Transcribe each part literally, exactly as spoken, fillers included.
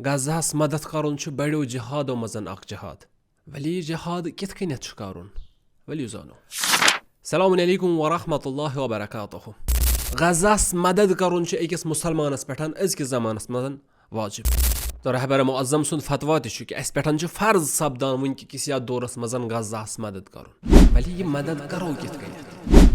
غزہس مدد کرُن چھُ بڑیو جہادو منٛز اکھ جہاد۔ ولی یہِ جہاد کِتھ کٔنٮ۪تھ چھُ کرُن؟ ؤلِو زانو۔ السلام علیکم ورحمۃ اللہ وبرکاتہ۔ غزہس مدد کرُن چھُ أکِس مسلمانس پٮ۪ٹھ أزکِس زمانس منٛز واجب۔ تہٕ رہبر معظم سُنٛد فتویٰ تہِ چھُ کہِ اَسہِ پٮ۪ٹھ چھُ فرض سپدان وٕنکہِ کِس یتھ دورس منٛز غزہس مدد کرُن۔ ولی یہِ مدد کرو کِتھ کٔنٮ۪تھ؟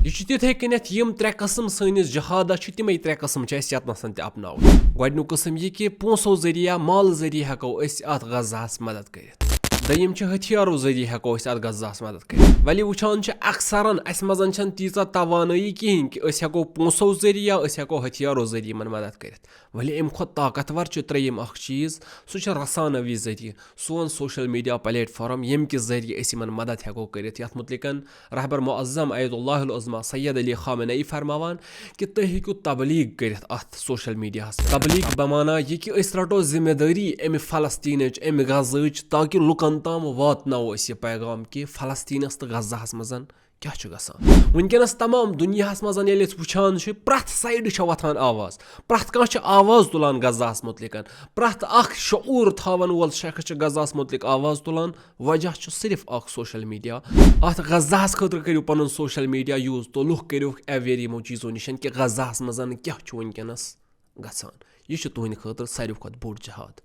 یہِ چھُ تِتھے کٔنٮ۪تھ یِم ترٛےٚ قٕسم سٲنِس جہادس چھِ، تِمے ترٛےٚ قٕسم چھِ اَسہِ یتنس تہِ اپناوٕنۍ۔ گۄڈٕنیُک قٕسم یہِ کہِ پونٛسو ذٔریعہٕ، مالہٕ ذٔریعہٕ ہٮ۪کو أسۍ اتھ غزہس مدد کٔرِتھ۔ دوٚیِم چھُ ہتھیارو ذٔریعہٕ ہٮ۪کو أسۍ اتھ غزہس مدد کٔرِتھ۔ ولی وٕچھان چھِ اکثرن اَسہِ منٛز چھنہٕ تیٖژاہ توانٲیی کِہیٖنۍ کہِ أسۍ ہٮ۪کو پونٛسو ذٔریعہٕ یا أسۍ ہٮ۪کو ہتھیارو ذٔریعہٕ یِمن مدد کٔرِتھ۔ ولی امہِ کھۄتہٕ طاقتور چھُ ترٛیٚیِم اکھ چیٖز، سُہ چھُ رسانوی ذٔریعہٕ، سون سوشل میڈیا پلیٹ فارم، ییٚمہِ کہِ ذٔریعہٕ أسۍ یِمن مدد ہٮ۪کو کٔرِتھ۔ یتھ متعلقن رہبر معظم آیت اللہ العظمیٰ سید علی خامنہ ای فرماوان کہِ تُہۍ ہیٚکِو تبلیغ کٔرِتھ اتھ سوشل میڈیاہس پٮ۪ٹھ۔ تبلیغ بمعنہ یہِ کہِ أسۍ رٹو ذمہ دٲری امہِ فلسطینٕچ، امہِ غزہٕچ، تاکہِ لُکن تام واتناوو أسۍ یہِ پیغام کہِ فلسطینس تہٕ غزہس منٛز کیٛاہ چھُ گژھان۔ وٕنکیٚنس تمام دُنیاہس منٛز ییٚلہِ أسۍ وٕچھان چھِ، پرٛٮ۪تھ سایڈٕ چھےٚ وۄتھان آواز، پرٛٮ۪تھ کانٛہہ چھُ آواز تُلان غزہس متعلقن، پرٛٮ۪تھ اکھ شعوٗر تھاوان وول شخص چھُ غزہس متعلق آواز تُلان۔ وجہ چھُ صرف اکھ سوشل میڈیا۔ اتھ غزہس خٲطرٕ کٔرِو پنُن سوشل میڈیا یوٗز تہٕ لُکھ کٔرِوکھ اویئر یِمو چیٖزو نِش کہِ غزہس منٛز کیٛاہ چھُ وٕنکیٚنس گژھان۔ یہِ چھُ تُہنٛدِ خٲطرٕ ساروی کھۄتہٕ بوٚڑ جہاد۔